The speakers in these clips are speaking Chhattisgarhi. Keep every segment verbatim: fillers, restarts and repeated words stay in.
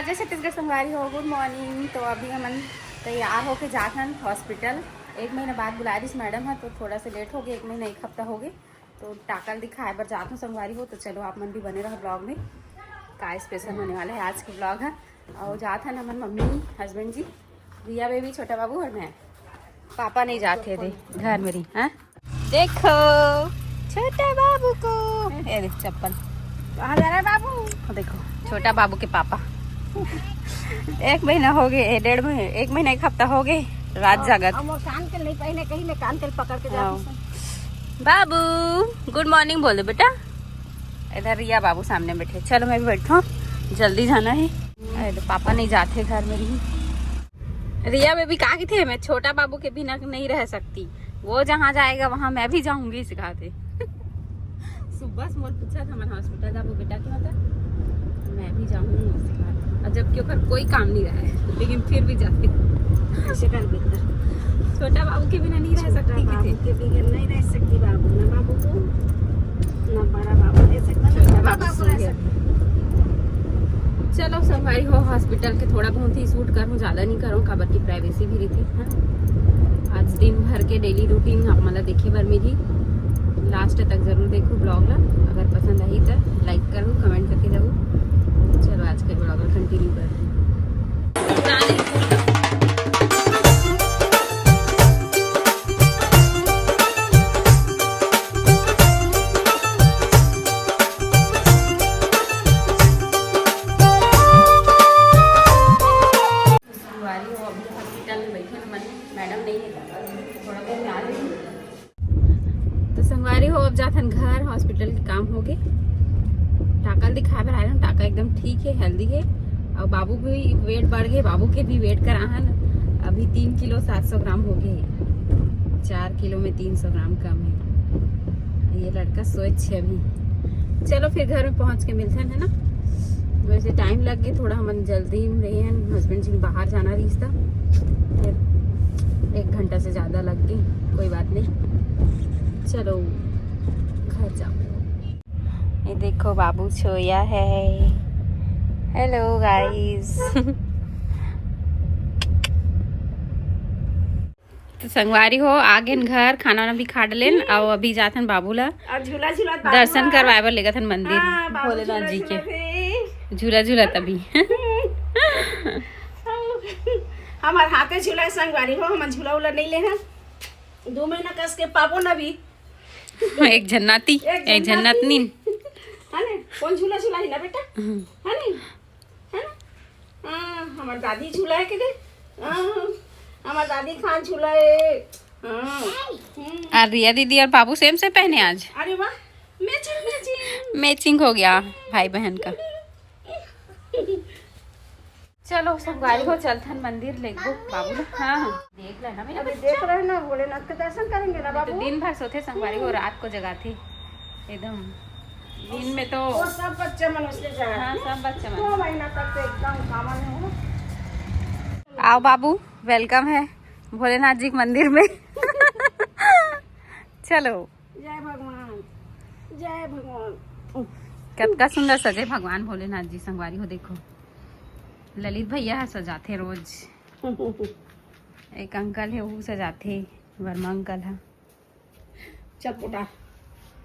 जय छत्तीसगढ़ संगवारी हो, गुड मॉर्निंग। तो अभी हमन तैयार होके जात हन हॉस्पिटल। एक महीना बाद बुलाए रहिस मैडम ह, तो थोड़ा सा लेट हो गए, एक महीना एक हफ्ता हो गए। तो टाका ल दिखाए बर जात हूँ संगवारी हो, तो चलो आप मन भी बने रहो ब्लॉग में, का स्पेशल होने वाला है आज के ब्लॉग है। और जात हन हमन मम्मी, हस्बैंड जी, रिया बेबी, छोटा बाबू और मैं। पापा नहीं जाते थे घर में रही, हाँ? देखो छोटा बाबू को, ये देख चप्पल। कहाँ जा रहा है बाबू? देखो छोटा बाबू के पापा। एक महीना हो गए, डेढ़ महीने, एक महीना एक हफ्ता हो गए, रात जागत। हम वो कान के नहीं पहने, कहीं मैं कान के पकड़ के जाती हूँ। बाबू गुड मॉर्निंग बोल दे बेटा। इधर रिया बाबू सामने बैठे, चलो मैं भी बैठूँ, जल्दी जाना है। अरे तो पापा नहीं जाते घर में रही। रिया बेबी का की थे, मैं छोटा बाबू के बिना नहीं रह सकती, वो जहाँ जाएगा वहाँ मैं भी जाऊंगी सिखाते। सुबह से मोर पूछा था हमारे हॉस्पिटल जाबो बेटा के होता, मैं भी जाऊंगी सिखाते। और जबकि ओकर कोई काम नहीं रहा है लेकिन फिर भी जाते। ऐसे कर बेटा। छोटा बाबू के बिना नहीं रह सकती बाबू के बिना नहीं रह सकती बाबू ना बाबू को ना बड़ा बाबू रह सकता ना छोटा बाबू रह सकता। चलो संगवारी हो, हॉस्पिटल के थोड़ा बहुत ही शूट करूँ, ज़्यादा नहीं करूँ, काबर की प्राइवेसी भी रही थी, है ना? आज दिन भर के डेली रूटीन आप मन ला देखे बर मिलही। लास्ट तक जरूर देखो ब्लॉग ला, अगर पसंद आई तो लाइक करो, कमेंट करके जाओ। चलो आज के ब्लॉग ला कंटिन्यू कर। संगवारी हो, अभी हॉस्पिटल में बैठे हमन, मैडम नहीं है, थोड़ा देर में आ रही हूँ। तो संगवारी हो, अब जाथन घर, हॉस्पिटल के काम हो गए। टाका ल दिखाए बर आए हन, टाका एकदम ठीक है, हेल्दी है। और बाबू भी वेट बढ़ गए, बाबू के भी वेट कराहन, अभी तीन किलो सात सौ ग्राम हो गए, चार किलो में तीन सौ ग्राम कम है। ये लड़का सोए छे अभी। चलो फिर घर में पहुंच के मिलते हैं, है ना? वैसे टाइम लग गए थोड़ा, हमन जल्दी में रहे हैं, हस्बैंड जी बाहर जाना रहिस था, फिर एक घंटा से ज़्यादा लग गई, कोई बात नहीं। चलो घर जाओ। ये देखो बाबू सोया है। हेलो गाइस। तो संगवारी हो, आ गेन घर, खाना वाना भी खा डलेन, और अभी जाथन बाबू ला और झूला झूला बाबू दर्शन ला। करवाए बर लेगत हन मंदिर हाँ, बाबू भोलेनाथ झूला जी के। झूला झूला झूला तभी। हमार हाथे झूला है संगवारी हो, हम झूला उला नहीं ले हैं। दो महीना कस के पाबो ना भी। एक झन नाती, एक एक झन झन नाती। नातनीन। है ना? कौन झूला झूला है ना बेटा? हम्म। है ना? है ना? हाँ, हमार दादी झूला है के दे। हाँ, हमार दादी खान झूला है। हाँ। हम्म। और रिया दीदी और बाबू सेम से पहने आज। अरे वाह, मैचिंग मैचिंग। मैचिंग हो गया भाई बहन का। चलो संगवारी हो, चलथन मंदिर लेगबो बाबू ला। हाँ, हाँ। देख लेना मेरा अभी बच्चा। देख रहे हैं ना, भोलेनाथ के दर्शन करेंगे ना तो बाबू। दिन भर सोथे संगवारी हो, रात को जगाथे एकदम। दिन में तो वो सब बच्चे मन उसके जगह। हाँ, सब बच्चे मन। दो महीना तक तो एकदम कामन है वो। आओ बाबू, वेलकम है भोलेनाथ जी के मंदिर में। चलो। जय भगवान, जय भगवान। कतका सुंदर सजे भगवान भोलेनाथ जी संगवारी हो। देखो ललित भैया है सजाथे रोज। एक अंकल है वो सजाथे, वर्मा अंकल है। चल पोटा,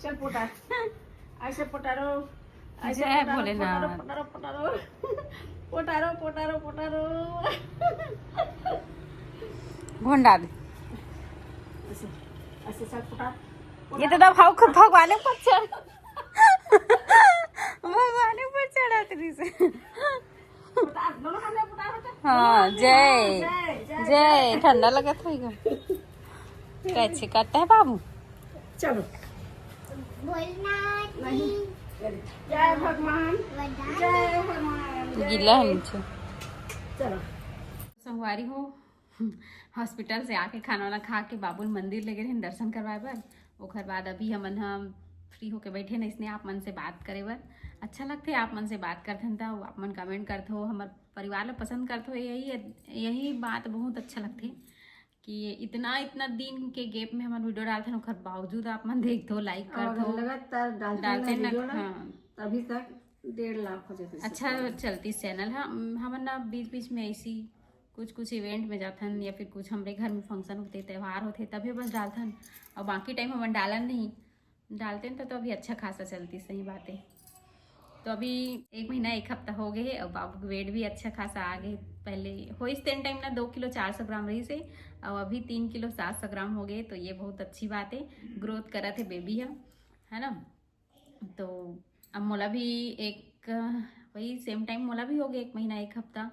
चल पोटा। ऐसे पोटा रो, ऐसे जय पोटा रो, भोलेनाथ। पोटा रो, पोटा रो, पोटा रो। पोटा रो, पोटा रो, पोटा रो। घोंडा दे। ऐसे, ऐसे चल पोटा। ये तो दब हाउ खुद भगवान ऊपर चढ़। भगवान ऊपर चढ़ा तेरी से। हाँ, जय। जय, जय। ठंडा लगत होइगा। कैसे करता है बाबू? चलो। बोलना नहीं। जय भगवान। वरदान। जय भगवान। गिला है नीचे। चलो। संगवारी हो, हॉस्पिटल से आके खाना वाना खा के बाबू ल मंदिर ले गए रहिन दर्शन करवाए बर। ओकर बाद अभी हमन ह फ्री होके बैठे न, इसने आप मन से बात करे बर अच्छा लगथे। आप मन से बात करथन त आप मन कमेंट करथो, हमर परिवार ल पसंद करथो, यही, यही बात बहुत अच्छा लगथे कि इतना, इतना दिन के गैप में हमन वीडियो डालथन, ओकर बावजूद आप मन देखथो, लाइक और करथो, लगातार डालते डालते हैं ना, वीडियो ना, हाँ। अभी तक डेढ़ लाख हो जाते। अच्छा चलती चैनल है। हमन ना बीच बीच में ऐसी कुछ कुछ इवेंट में जाथन या फिर कुछ हमरे घर में फंक्शन होते, त्यौहार होते, तभी बस डालथन। और बाकी टाइम हमन डालन नहीं, डालते तो, तो अभी अच्छा खासा चलती, सही बात है। तो अभी एक महीना एक हफ्ता हो गए है और बाबू के वेट भी अच्छा खासा आ गए। पहले होइस तेन टाइम ना दो किलो चार सौ ग्राम रही से, और अभी तीन किलो सात सौ ग्राम हो गए। तो ये बहुत अच्छी बात है, ग्रोथ करत है बेबी है, है ना। तो अब मोला भी एक वही सेम टाइम मोला भी हो गया एक महीना एक हफ्ता।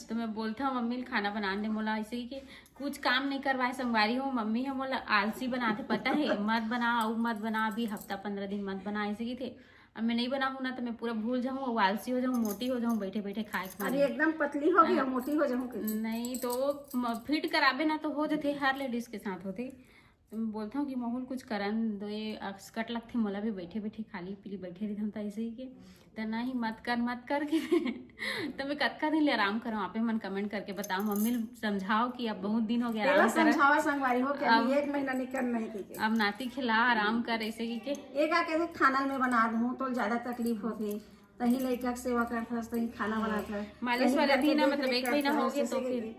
तो मैं बोलता हूँ मम्मी खाना बना दे मोला, ऐसे ही कि कुछ काम नहीं करवाए संगवारी हो। मम्मी है मोला आलसी बनाते पता है, मत बना, और मत बना, अभी हफ्ता पंद्रह दिन मत बना, ऐसे की थे। अब मैं नहीं बनाऊँ ना तो मैं पूरा भूल जाऊँ और आलसी हो जाऊँ, मोटी हो जाऊँ बैठे बैठे खाए के अभी मारे। एकदम पतली हो गई, मोटी हो जाऊँ कि नहीं तो फिट कराबे ना तो हो जाते, हर लेडीज के साथ होते। तो मैं बोलता हूँ कि महूल कुछ करन दो, ये असकट लगथे मोला भी, बैठे बैठे खाली पीली बैठे रहिथन त ऐसे ही के। त नहीं, मत कर, मत कर के। तो मैं कतका दिन ले आराम करूँ, आप मन कमेंट करके बताओ, मम्मी ल समझाओ कि अब बहुत दिन हो गया तेला आराम कर। समझावा संगवारी हो कि अभी एक महीना नहीं करना है कि अब नाती खिला, आराम कर, ऐसे की के। एक आके खाना में बना दूँ तो ज्यादा तकलीफ होती, तही लड़का के सेवा करता, तही खाना बनाता। मालिश वाले दिन ना, मतलब, एक महीना हो गया तो फिर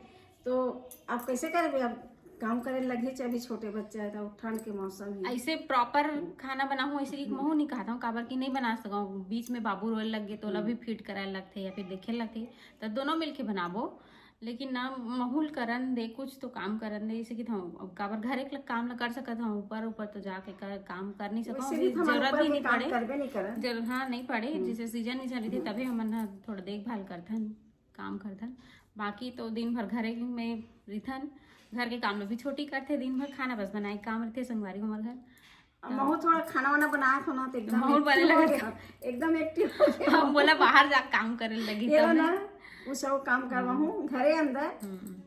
तो आप कैसे करबे? अब काम करे लगे, चाहे अभी छोटे बच्चा है तो ठंड के मौसम है। ऐसे प्रॉपर खाना बनाऊँ ऐसे कि महूँ नहीं खाता हूँ, काबर कि नहीं बना सकूँ। बीच में बाबू रोए लग गए तो ओला भी फीड कराए लगथे या फिर देखे लगथे, तो दोनों मिलके बनाबो। लेकिन ना, महूल करन दे, कुछ तो काम करन दे, ऐसे कि हम अब काबर घर एक काम ला कर सकत हूँ, ऊपर ऊपर तो जाके कर, काम कर नहीं सकूँ, वैसे भी अभी हमारे जरूरत ऊपर भी कोई नहीं काम पड़े। करबे नहीं करन। जरूर, हाँ, नहीं पड़े, जैसे सीजन नहीं चल रही थी तभी हमन ह थोड़ा देखभाल करथन, काम करथन। बाकी तो दिन भर घरे में रिथन, घर के काम लो भी छोटी करथे, दिन भर खाना बस बनाए के काम रहिथे संगवारी हमर घर। अब महू थोड़ा खाना वाना बनाए हो ना तो एकदम महू बने active हो लगे। गया, एकदम एक्टिव हो गया। अब बोला बाहर जा काम करे लगी ये तब ना वो सब काम करवाऊँ घरे अंदर,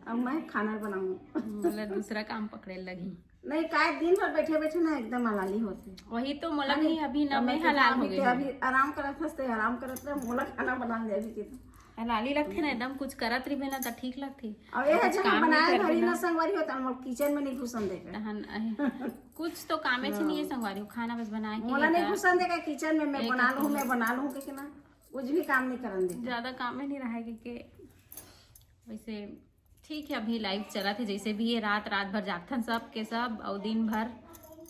अब मैं खाना बनाऊँ। बोला दूसरा काम पकड़े लगी। नहीं, काय दिन भर बैठे बैठे ना एकदम आलाली होते। वही तो मोला भी अभी ना मैं हलाल हो गई हूँ। अभी आराम करत हस ते आराम करत रहे, मोला खाना बना ले अभी के तो। हलाली लगथे ना एकदम, कुछ करत रहिबे ना त ठीक लगथे। अब ये है जब बनाए घरी ना संगवारी होता, हम किचन में नहीं घुसन देते। तहन अहे, कुछ तो कामे च नहीं है संगवारी, खाना बस बनाए के मोला नहीं घुसन देगा किचन में, मैं बना लूँ, मैं बना लूँ के ना कुछ भी काम नहीं करन देते। ज्यादा काम में नहीं रहा है के, के वैसे ठीक है। अभी लाइफ चलत है जैसे भी है, रात रात भर जागथन सब के सब, और दिन भर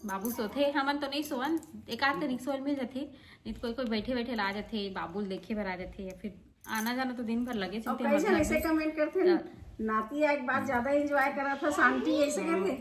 बाबू सोथे। हमन तो नहीं सोवन, एक आध कनिक सोवल मिल जाथे, नहीं तो कोई कोई बैठे बैठे ला जाथे, बाबू ल देखे बर आ जाथे, या फिर आना जाना तो दिन भर लगे और चलते कैसे ऐसे कमेंट करते हैं, नाती आए के बाद ज्यादा एंजॉय करा था शांति ऐसे करते।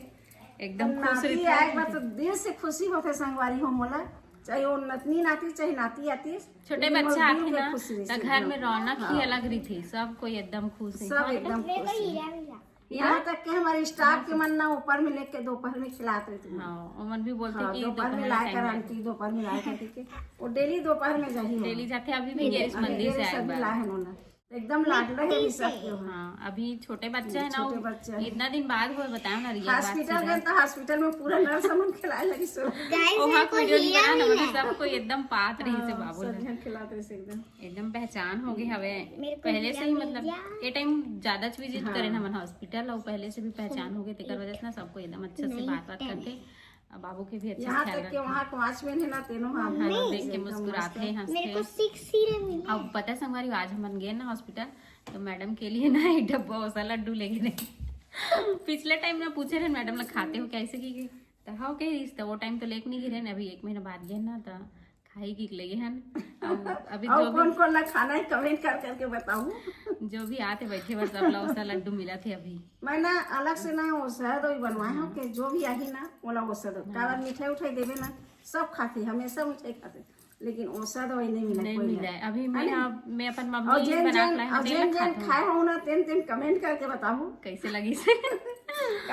एकदम खुश नाती रही। आए के बाद तो दिल से खुशी होते संगवारी हो मोला, चाहे वो नतनी नाती चाहे नाती आती। छोटे बच्चा आथे ना, तो घर में रौनक ही अलग रही थी, सब कोई एकदम खुश है। सब एकदम खुश है। यहाँ तक कि हमारे स्टाफ के मन ना ऊपर में लेके दोपहर में खिलात रही थी। हाँ, उमन भी बोलते कि दोपहर में लाए कर आंटी, दोपहर में लाए कर, ठीक है। वो डेली दोपहर में जाही। डेली जाते, अभी भी गैस मंदिर से आए सब लाए हैं उन्होंने। एकदम लाडला है अभी सबके वहाँ। हाँ, अभी छोटे बच्चे हैं ना, छोटे बच्चे हैं। इतना दिन बाद हुआ, बताओ ना, रियल बात हॉस्पिटल गए तो हॉस्पिटल में पूरा नर्स हमन खिलाए लगी सब। वहाँ वीडियो नहीं बना ना, मतलब, सब कोई एकदम पात रही से बाबू सब ने। जन खिलात रहे से एकदम। एकदम पहचान हो गई हवे पहले से ही, मतलब, ये टाइम ज्यादा विजिट करे ना हमन हॉस्पिटल, और पहले से भी पहचान हो गई, तेकर वजह से ना सबको एकदम अच्छा से बात बात करते। अब बाबू के भी अच्छा यहाँ ख्याल तक के रखते। वहाँ के वॉचमैन है ना, तेनों हम हाँ, देख के मुस्कुराते हैं, मेरे को हंसते। सिक्स सीरम मिला। अब पता है संगवारी, आज हमन गए ना हॉस्पिटल, तो मैडम के लिए ना एक डब्बा ओसा लड्डू लेके रहे। पिछले टाइम ना पूछे रहे मैडम ना, खाते हो कैसे की गई, तो हाँ कह रही, तो वो टाइम तो लेके नहीं गिरे ना, अभी एक महीना बाद गए ना, तो खाई की लगे हन। अब अभी और जो कौन कौन ला खाना है कमेंट कर करके बताऊँ। भी, जो भी आते बैठे बस सब ला ओसा लड्डू मिला थे अभी। मैं ना अलग से ना ओसा दो बनवाए हूँ कि जो भी आही ना ओला ओसा दो, काबर मिठाई उठाई देवे ना सब खाते, हमेशा मिठाई खाते, लेकिन ओसा दवाई नहीं मिला नहीं कोई मिला ना। है अभी। मैं अब मैं अपन और मम्मी जेन बना जेन के लाए और होते जेन हैं, जेन खाते खाए हो ना तेन तेन कमेंट करके बताओ। कैसे लगी से।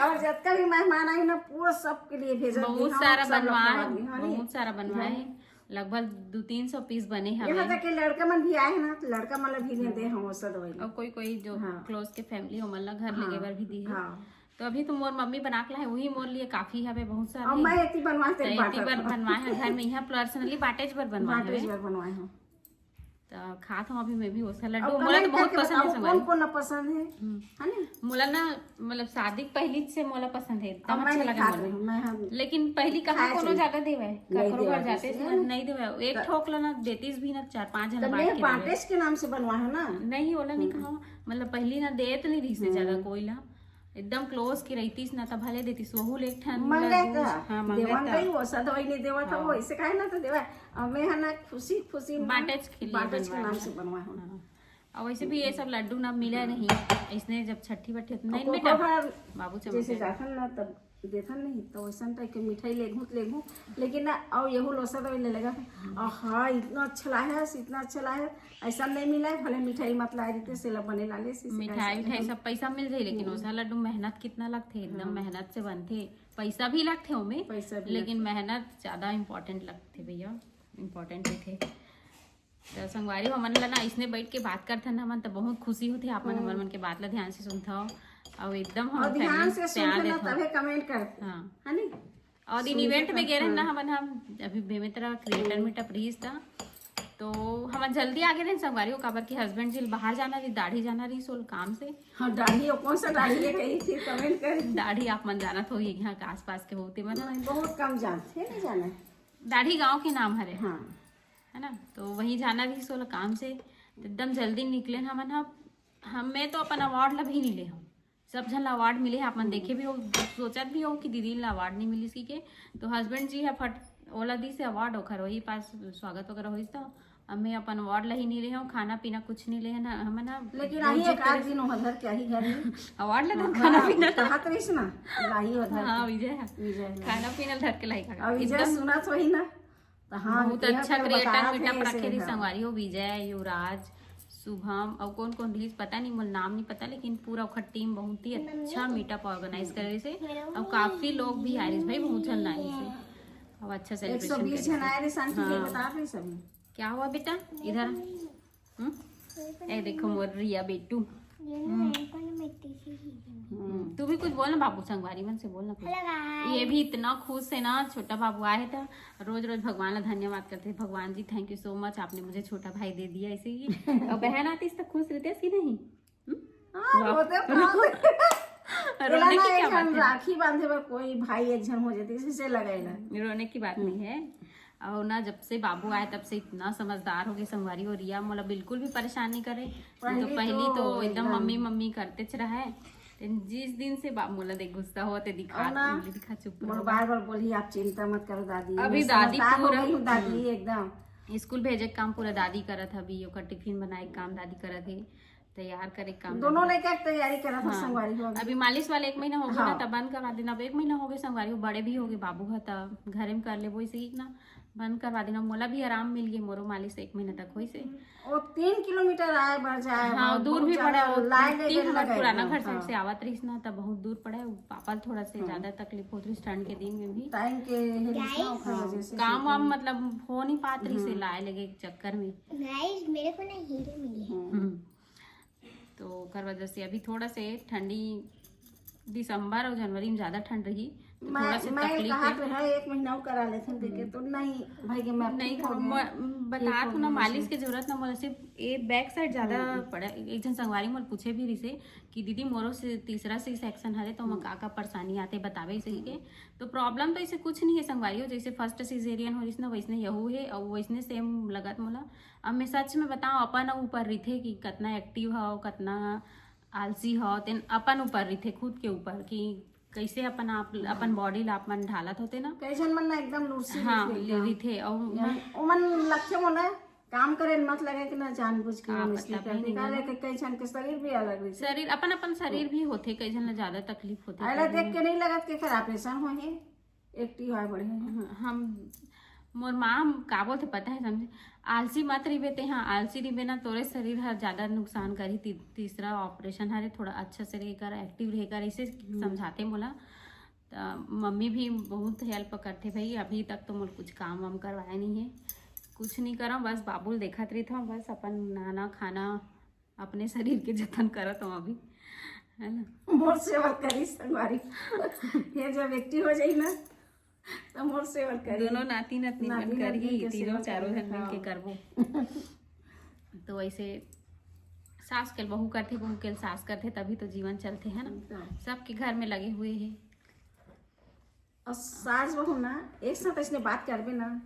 और जतका भी मेहमान आई ना पूरा सबके लिए भेजा बहुत सारा बनवाए, बहुत सारा बनवाए, लगभग दो तीन सौ पीस बने यहाँ हवे। तक कि लड़का मन भी आए हैं ना तो लड़का मन ला भी नहीं दे हम ओसा दवाई। और कोई कोई जो हाँ। क्लोज के फैमिली हो मन ला घर हाँ, लेके बर भी दी है। हाँ। तो अभी तो मोर मम्मी बना के लाए, वही मोर लिए काफी हवे, बहुत और सारे। मैं इतनी बनवाए तो तेरे इतनी बार बाटा बनवाए है घर में, यहाँ पर्सनली बांटे बर बनवाए बाटे हवे। बार बनवाए हूँ। त खात हूँ अभी मैं भी ओसा लड्डू, मोला तो बहुत पसंद है संगवारी। कौन कौन पसंद है? है ना? मोला ना, मतलब शादी के पहली से मोला पसंद है, एकदम अच्छा लगा मोला। लेकिन पहली कहाँ कोनो ज्यादा देवे, ककरो घर जाते नहीं देवे, एक ठोक ला ना देतीस भी ना, चार पांच जन बांट के। के नाम से बनवा है ना? नहीं, ओला नहीं खाओ, मतलब पहली ना देत नहीं रही से ज्यादा कोई ला, एकदम क्लोज के रहतीस ना, त भले देतीस, वहू ले एक ठन। हाँ, मंगत। वो सदवाई नहीं देवा था, वो इसे काहे ना तो देवा। अब मैं है ना खुशी खुशी बांटेच के लिए, बांटेच के नाम से बनवा है। और वैसे भी ये सब लड्डू ना मिले नहीं, इसने जब छठी बट्ठी नहीं बेटा, बाबू जैसे जाथन ना तब देथन नहीं, तो वैसन टाइप के मिठाई लेगू लेगू। लेकिन ना, और यहू लोसा तो ले लेगा। आहा, इतना अच्छा लाहे है, इतना अच्छा लाहे है, ऐसा नहीं मिला है। भले मिठाई मत लाए रहते, सेला बने ला ले। मिठाई मिठाई सब पैसा मिल जाए, लेकिन ओसा लड्डू मेहनत कितना लगथे, एकदम मेहनत से बनथे। पैसा भी लगथे ओमे, लेकिन मेहनत ज्यादा इम्पोर्टेंट लगथे भैया, इम्पोर्टेंट थे। तो संगवारी हो, हमन ला ना इसने बैठ के बात करथन हमन, तो बहुत खुशी होथे। आप मन हमर मन के बात ला ध्यान से सुनथव, और एकदम हम ध्यान से सुनथन ना, तभे कमेंट करथन। हाँ, है नी? और दिन इवेंट में गए रहन ना हमन, हम अभी बेमेतरा क्रिएटर मीटअप रहीस था, तो हमन जल्दी आ गए रहन संगवारी हो, काबर कि हस्बैंड जी बाहर जाना रही, दाढ़ी जाना रही सोल काम से। हाँ, दाढ़ी, कौन सा दाढ़ी है, कहीं से कमेंट कर। दाढ़ी आप मन जानत हो, ये यहाँ के आसपास के होते मन। नहीं, बहुत कम जानते हैं, नहीं जाना है। दाढ़ी गांव के नाम हरे। हाँ। है ना, तो वहीं जाना रही सोला काम से, तो एकदम जल्दी निकले हमन। हम, हम मैं तो अपन अवार्ड ला भी नहीं ले हूँ, सब झन ला अवार्ड मिले है। आप मन देखे भी हो, सोचत भी हो कि दीदी ला अवार्ड नहीं मिलिस की के। तो हस्बैंड जी है फट ओला दी से अवार्ड ओखर वही पास स्वागत वगैरह होइस, तो अब मैं अपन अवार्ड ला ही नहीं ले हूँ, खाना पीना कुछ नहीं ले है ना हमन। लेकिन आही एक आध दिन उधर के आही घर में। अवार्ड ला तो खाना पीना तो हाथ रहीस ना, लाही उधर। हाँ, विजय है। विजय है। खाना पीना धर के लाई का। अब विजय सुना तो ही ना। हाँ, बहुत अच्छा क्रिएटर मीटअप रखे रही संगवारी हो, विजय, युवराज, शुभम और कौन कौन रहीस पता नहीं, मोला नाम नहीं पता, लेकिन पूरा ओखर टीम बहुत ही अच्छा मीटअप ऑर्गेनाइज करे से। और काफी लोग भी आए रहीस भाई, बहुत झन आए से। अब अच्छा सेलिब्रेशन करे से। हाँ। क्या हुआ बेटा? इधर हम्म? ए देखो मोर रिया बेटू। हम्म, तू भी कुछ बोल ना बाबू, संगवारी मन से बोल ना कुछ। ये भी इतना खुश है ना, छोटा बाबू आए है तो रोज रोज भगवान ला धन्यवाद करते हैं, भगवान जी, thank you so much, आपने मुझे छोटा भाई दे दिया। ऐसे ही और बहन आती तो खुश रहते कि नहीं? हम्म? हाँ, रोने की क्या बात है? राखी बांधे बर कोई भाई एक झन हो जाती, इसे लगेला। रोने की बात नहीं है। और ना, जब से बाबू आए तब से इतना समझदार हो गए संगवारी हो। रिया मोला बिल्कुल भी परेशान नहीं करे। तो पहली तो एकदम मम्मी मम्मी करते रहे, जिस दिन से बाबू मोला देख गुस्सा हो ते दिखा, दिखा चुप रहो। बार बार बोली, आप चिंता मत करो दादी, अभी दादी पूरा दादी एकदम स्कूल भेजे काम पूरा दादी करत है, अभी ओकर टिफिन बनाए काम दादी करत है, तैयार करे काम दोनों लइका के तैयारी करत हन संगवारी हो। अभी मालिश वाले एक महीना हो गए ना, तब बंद करवा देना। अब एक महीना हो गए संगवारी हो, बड़े भी हो गए, बाबू ह त घरे में कर लेबो, इसे ही ना बंद करवा देना। मोला भी आराम मिल गए, मोरो मालिश एक महीना तक होइस हे। वो तीन किलोमीटर आए बर जाए हाँ, दूर भी पड़े, तीन घर पुराना घर साइड से आवत रहीस ना, तब बहुत दूर पड़े। पापा ल थोड़ा से ज्यादा तकलीफ होत रहीस ठंड के दिन में भी। टाइम के काम वाम मतलब हो नहीं पात रहीस हे, लाए लेगे चक्कर में। गाइस, मेरे को ना हीरो मिले हैं। तो ओकर वजह से अभी थोड़ा से ठंडी, दिसंबर और जनवरी में ज्यादा ठंड रही, तो थोड़ा से तकलीफ है। एक महीना करा लेथन देखे तो नहीं भाई के मैं नहीं, बतात हूँ ना, मालिश के जरूरत ना, मोला सिर्फ ये बैक साइड ज्यादा पड़ा। एक झन संगवारी मोला पूछे भी रहिसे कि दीदी मोरो से तीसरा सी सेक्शन हरे, तो ओमा का का परेशानी आते बतावे सही के। तो प्रॉब्लम तो इसे कुछ नहीं है संगवारी हो, जैसे फर्स्ट सिजेरियन हो रहीस ना, वैसने यहू है और वैसने सेम लगत मोला। अब मैं सच में बताऊँ, अपन ऊपर रहिथे कि कतना एक्टिव हो, कतना आलसी हो, तेन अपन ऊपर रहिथे, खुद के ऊपर कि कैसे अपन आप, अपन बॉडी ला अपन ढालत होते ना। कई झन मन ना एकदम लूसी हाँ, रहिथे। और ओमन लगथे मोला काम करे मत लगे कि ना जानबूझ के का पता भी नहीं काले के कई झन के शरीर भी अलग रहिथे। शरीर अपन, अपन शरीर भी होथे, कई झन ला ज्यादा तकलीफ होथे। अरे देख के नहीं लगत के कर ऑपरेशन होहे। एक्टिव आए बढ़िया है। हम, मोर माँ का बोलते पता है समझे, आलसी मत रहिबे ते, हाँ आलसी रहिबे ना, तोरे शरीर हर ज्यादा नुकसान करही। ती-, तीसरा ऑपरेशन हरे, थोड़ा अच्छा से रहे कर, एक्टिव रहे कर, ऐसे समझाते मोला। त मम्मी भी बहुत हेल्प करते भाई, अभी तक तो मोर कुछ काम वाम करवाए नहीं है, कुछ नहीं करम, बस बाबू ल देखत रहिथव, बस अपन नहाना खाना अपने शरीर के जतन करत हूँ अभी, है ना। मोर सेवा करी संगवारी। ये जब एक्टिव हो जाई ना, तो मोर सेवा करी। दोनों नाती नतनी मन करी, तीनों चारों जन मिल के करबो। तो ऐसे सास के बहू करथे, बहू के सास करथे, तभी तो जीवन चलथे, है ना? एकदम। सबके घर में लगे हुए है। और सास बहू ना एक साथ ऐसने बात करबे ना,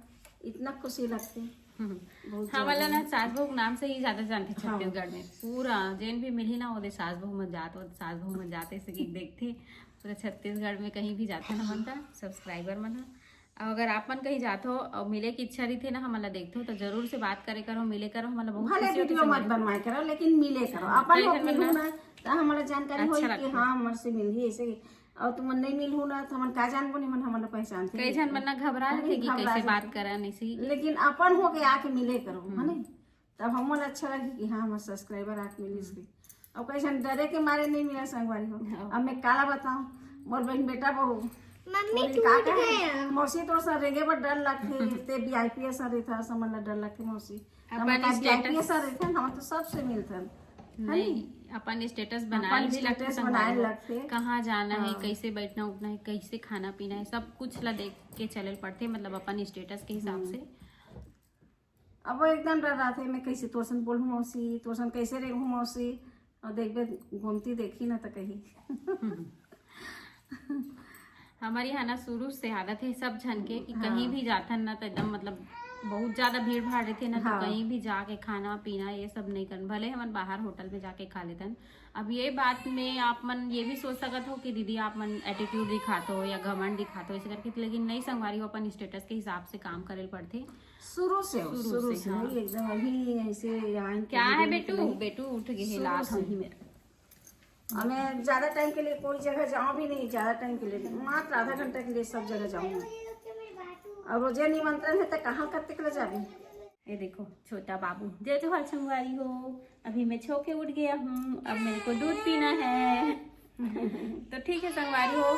इतना खुशी लगथे। हम्म। बहुत हमला ज्यादा। ना सास बहू के नाम से ही ज्यादा जानथे हाँ। छत्तीसगढ़ में। पूरा जेन भी मिलही ना, ओदे सास बहू मन जात, ओदे सास बहू मन जात, ऐसे कि देखथे। पूरा छत्तीसगढ़ में कहीं भी जाथे ना मन का सब्सक्राइबर मन ह। और अगर आप मन कहीं जात हो और मिले की इच्छा रहिथे ना, हमला देखथो तो जरूर से बात करे करो, मिले करो, हमला बहुत भले खुशी होथे वीडियो मत संगवारी। बनवाए करो, लेकिन मिले करो। अपन कई लोग झन मिलहू मन ना ना, तो हमला जानकारी अच्छा होई कि लगथे। हाँ, हमर से मिलही ऐसे कि। और तुमन नहीं मिलहू ना, तो हमन का जानबो, नहीं मन हमला पहचानथे। कई झन मन ना घबरा हाँ, लेथे कि घबरा कैसे बात जाथे। करा, नहीं सही। लेकिन अपन होके आके मिले करो, है नहीं? तब हमन अच्छा लगी कि हाँ, हमर सब्सक्राइबर आके मिलिस के। और कई झन डरे के मारे नहीं मिला संगवारी हो। हाँ। अब मैं काला बताऊं, मोर बहन बेटा बहू मम्मी बोली, टूट "का कहे? गया। मौसी तोर सा रेंगे बर डर लगथे, ते वीआईपी असन रहिथा, समझ ला डर लगथे मौसी।" अपन वीआईपी status असन रहिथन, हम तो सबसे मिलथन। नहीं, अपन स्टेटस बनाए अपन भी लगथे status संगवारी बनाए हो। लगथे। कहाँ जाना है, हाँ। कैसे बैठना उठना है, कैसे खाना पीना है, सब कुछ ला देख के चले पड़थे, मतलब अपन स्टेटस के हिसाब से। अब वो एकदम डर रहा था, मैं कैसे तोरसन बोलूँ मौसी, तोरसन कैसे रेंगू मौसी, और देखबे गोमती देखी ना तो कही। हमारे यहाँ ना शुरू से आदत है सब झन के कि कहीं भी जाथन ना तो एकदम मतलब बहुत ज्यादा भीड़ भाड़ रहिथे ना, तो हाँ। कहीं भी जाके खाना पीना ये सब नहीं करन। भले हमन बाहर होटल में जाके खा लेथन। अब ये बात में आप मन ये भी सोच सकत हो कि दीदी आप मन एटीट्यूड दिखात हो या घमंड दिखात हो ऐसे करके, लेकिन नहीं संगवारी हो, अपन स्टेटस के हिसाब से काम करे ल पड़थे। शुरू से हो, शुरू शुरू से, से हाँ। नहीं, एकदम अभी ऐसे यहाँ क्या है वीडियो बेटू? नहीं। बेटू उठ गए हैं, शुरू लात से। हम ही मेरे। और मैं ज्यादा टाइम के लिए कोई जगह जाऊँ भी नहीं, ज्यादा टाइम के लिए, मात्र आधा घंटा के लिए सब जगह जाऊँ मैं। और रोजे निमंत्रण है तो कहाँ कब तक ले जाबे? ये देखो छोटा बाबू जय जोहार संगवारी हो, अभी मैं छो के उठ गया हूँ, अब मेरे को दूध पीना है। तो ठीक है संगवारी हो,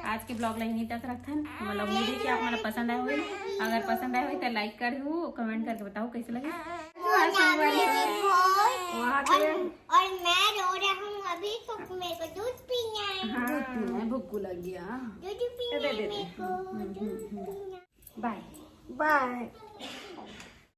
आज के ब्लॉग ला यहीं तक रखथन। मतलब उम्मीद है कि आप मन पसंद आए होही। अगर पसंद आए होही तो लाइक करहू, कमेंट करके बताओ कैसे लगे। वहाँ के और मैं रो रहा हूँ अभी, तो मेरे को दूध पीना है। हाँ, पीना है, भुक्कू लग गया। दूध पीना दे है दे। मेरे को, दूध पीना। बाय। बाय।